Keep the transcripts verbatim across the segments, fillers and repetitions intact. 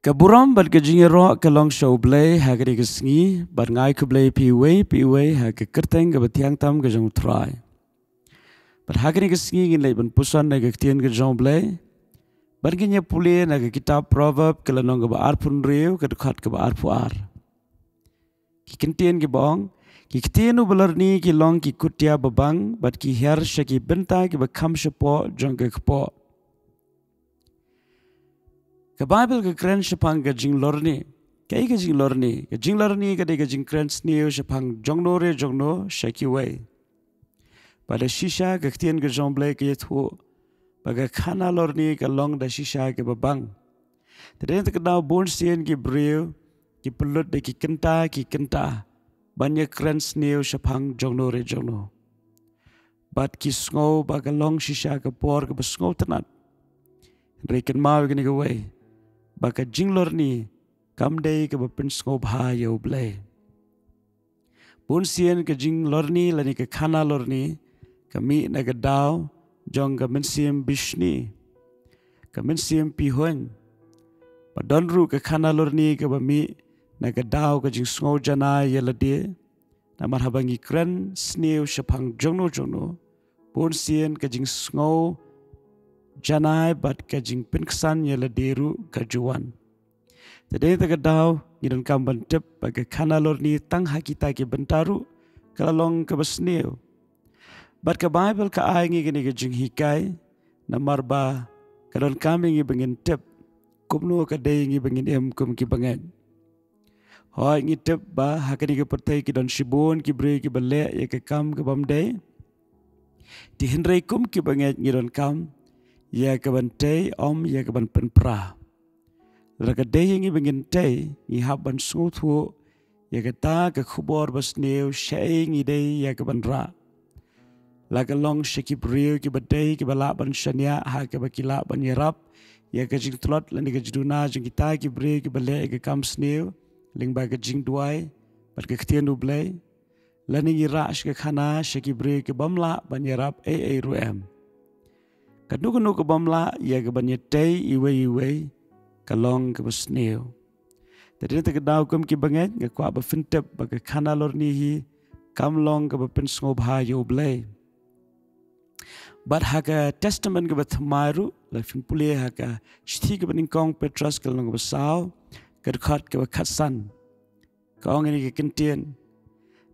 Ka burom bad ka jingïaroh ka long sha U Blei ha kane ka sngi, bad nga ai khublei ïa phi uwei pa uwei ha ka kyrteng kaba thiang tam ka jong U Trai. Bad ha kane ka sngi ngin leit ban puson na ka ktien ka jong U Blei, bad ngin ïa pule na ka kitab Proverb ka lynnong kaba arphew hynriew, ka dkhot kaba arphew ar. Ki kyntien kiba ong: Ki ktien u balorni ki long ki kutia babang, bad ki hiar sha ki bynta kiba kham shapoh jong ka kpoh. Ka Baibl ka kren shaphang ka jinglorni. Kaei ka jinglorni? Ka jinglorni ka dei ka jingkren sniew shaphang jongno re jongno sha kiwei. Bad da shisha ka ktien ka jong U Blei ka ïathuh ba ka khana lorni ka long da shisha kaba bang. Te dei na kata ka daw bun sien ki briew ki pynlut da ki kynta ki kynta ban ïakren sniew shaphang jongno re jongno. Bad ki sngew ba ka long shisha ka por kaba sngewtynnat. Hynrei kynmaw ïa kane kawei, ba ka jinglorni kam dei kaba pynsngewbha ïa U Blei. Bun sien ka jinglorni lane ka khana lorni ka mih na ka daw jong ka mynsiem bishni, ka mynsiem pihuiñ. Bad don ruh ka khana lorni kaba mih na ka daw ka jingsngew janai ïa lade. Namar haba ngi kren sniew shaphang jongno jongno, bun sien ka jingsngew janai bad ka jingpynksan ïa lade ruh ka ju wan. Te dei na kata ka daw ngi donkam ban tip ba ka khana lorni tang ha kita ki bynta ruh ka la long kaba sniew. Bad ka Baibl ka ai ngi kane ka jinghikai, namar ba ka donkam ïa ngi ba ngin tip kumno ka dei ïa ngi ba ngin im kum ki bangeit. Hooid, ngi tip ba ha kane ka pyrthei ki don shibun ki briew kiba leh ïa ka kam kabym dei. Te hynrei kum ki bangeit ngi donkam ïa kaban tei, ym ïa kaban pynpra. Lada ka dei ïa ngi ba ngin tei, ngi hap ban sngewthuh ïa kata ka khubor basniew shaei ngi dei ïa kaban rah. La ka long sha ki briew kiba dei kiba lah ban shaniah ha kaba ki lah ban ïarap ïa ka jingtlot lane ka jingduna jong kita ki briew kiba leh ïa ka kam sniew lyngba ka jingduwai bad ka ktien U Blei, lane ngi rah sha ka khana sha ki briew kibym lah ban ïarap ei ei ruh em. Kano kano kabym lah ïa kaban ïatei iwei iwei ka long kaba sniew. Te dei na kata ka daw kum ki bangeit nga kwah ba phin tip ba ka khana lorni hi kam long kaba pynsngewbha ïa U Blei. Bad ha ka Testament kaba thymmai ruh, lada phin pule ha ka shithi kaba nyngkong Petros ka lynnong kaba saw, ka dkhot kaba khatsan, ka ong ïa kane ka kyntien: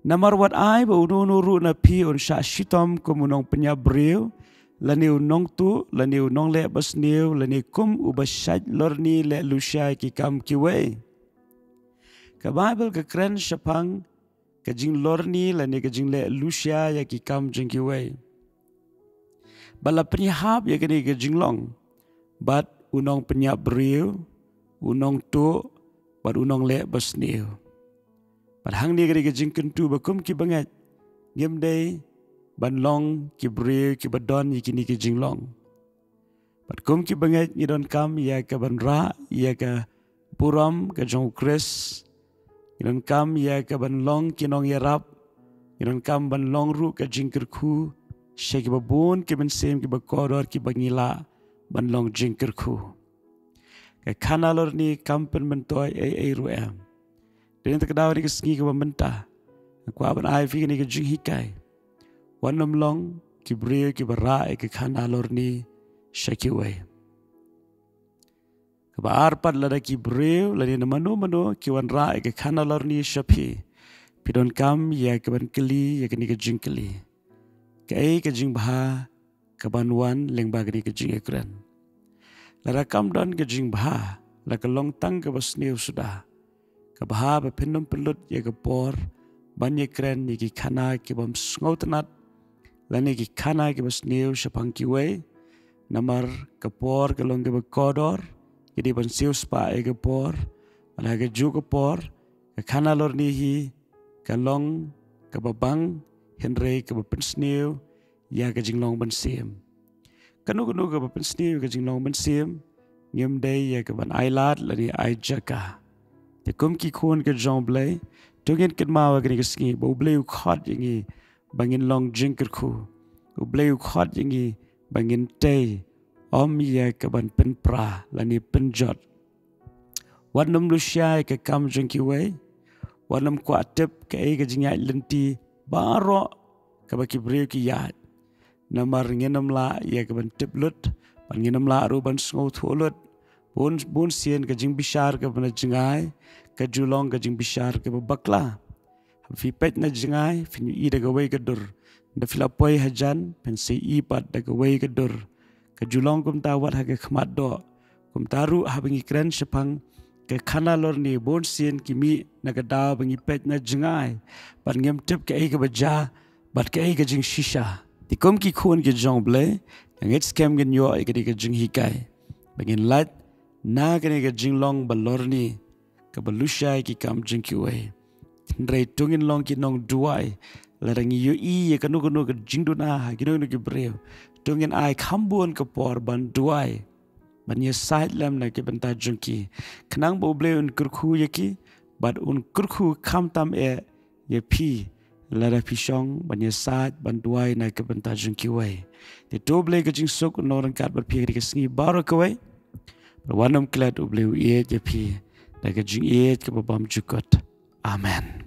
Namar wat ai ba uno uno ruh na phi un shah shitom kum u nongpynïap briew, lane u nongtuh, lane u nongleh basniew, lane kum uba shait lorni leh lushai ki kam kiwei. Ka Baibl ka kren shaphang ka jinglorni lane ka jingleh lushai ïa ki kam jong kiwei. Bad la pynïahap ïa kane ka jinglong bad u nongpynïap briew, u nongtuh, bad u nongleh basniew. Bad hangne ka dei ka jingkyntu ba kum ki bangeit ngim dei ban long ki briew kiba don ïa kine ki jinglong. Bad kum ki bangeit ngi donkam ïa kaban rah ïa ka burom ka jong U Khrist. Ngi donkam ïa kaban long ki nongïarap. Ngi donkam ban long ruh ka jingkyrkhu sha kiba bun ki mynsiem kiba kordor kiba ngi lah ban long jingkyrkhu. Ka khana lorni kam pynmyntoi ei ei ruh em. Dei na kata ka daw ha kane ka sngi kaba mynta nga kwah ban ai ïa phi kane ka jinghikai. Wat nym long ki briew kiba rah ïa ka khana lorni sha kiwei. Kaba ar pat, lada ki briew lane na mano mano ki wanrah ïa ka khana lorni sha phi, phi donkam ïa kaban kylli ïa kane ka jingkylli: Kaei ka jingbha kaban wan lyngba kane ka jingïakren? Lada kam don ka jingbha, la ka long tang kaba sniew suda. Ka bha ba phin nym pynlut ïa ka por ban ïakren ïa ki khana kibym sngewtynnat lane ki khana kiba sniew shaphang kiwei. Namar ka por ka long kaba kordor, ki dei ban siew spah ïa ka por. Bad ha kajuh ka por ka khana lorni hi ka long kaba bang, hynrei kaba pynsniew ïa ka jinglong mynsiem. Kano kano kaba pynsniew ïa ka jinglong mynsiem ngim dei ïa kaban ailad lane ai jaka. Te kum ki khun ka jong U Blei, to ngin kynmaw ha kane ka sngi ba U Blei u khot ïa ngi ba ngin long jingkyrkhu. U Blei u khot ïa ngi ba ngin tei, ym ïa kaban pynpra lane pynjot. Wat nym lushai ka kam jong kiwei. Wat nym kwah tip kaei ka jingïaid lynti baroh kaba ki briew ki ïaid. Namar ngin nym lah ïa ka ban tip lut, bad ngin nym lah ruh ban sngewthuh lut. Bun bun sien ka jingbishar kaba na jngai ka ju long ka jingbishar kaba bakla. Haba phi peit na jngai phin ïohi da kawei ka dur. Da phi la poi hajan phin sa ïohi pat da kawei ka dur. Ka ju long kumta wat ha ka khmat doh. Kumta ruh haba ngi kren shaphang ka khana lorni, bun sien ki mih na ka daw ba ngi peit na jngai bad ngim tip kaei kaba jia bad kaei ka jingshisha. Te kum ki khun ki jong U Blei, nga ngeit skhem ngin ïoh ïa kane ka jinghikai ba ngin lait na kane ka jinglong ba lorni kaba lushai ki kam jong kiwei. Hynrei to ngin long ki nongduwai. Lada ngi ïohi ïa kano kano ka jingduna ha kino kino ki briew, to ngin ai kham bun ka por ban duwai, ban ïasaid lem na ka bynta jong ki, khnang ba U Blei un kyrkhu ïa ki, bad un kyrkhu khamtam eh ïa phi lada phi shong ban ïasaid ban duwai na ka bynta jong kiwei. Te to U Blei ka jingsuk un long ryngkat bad phi ha kane ka sngi baroh kawei. Bad wat nym klet, U Blei u ïeit ïa phi da ka jingïeit kaba bymjukut. Amen.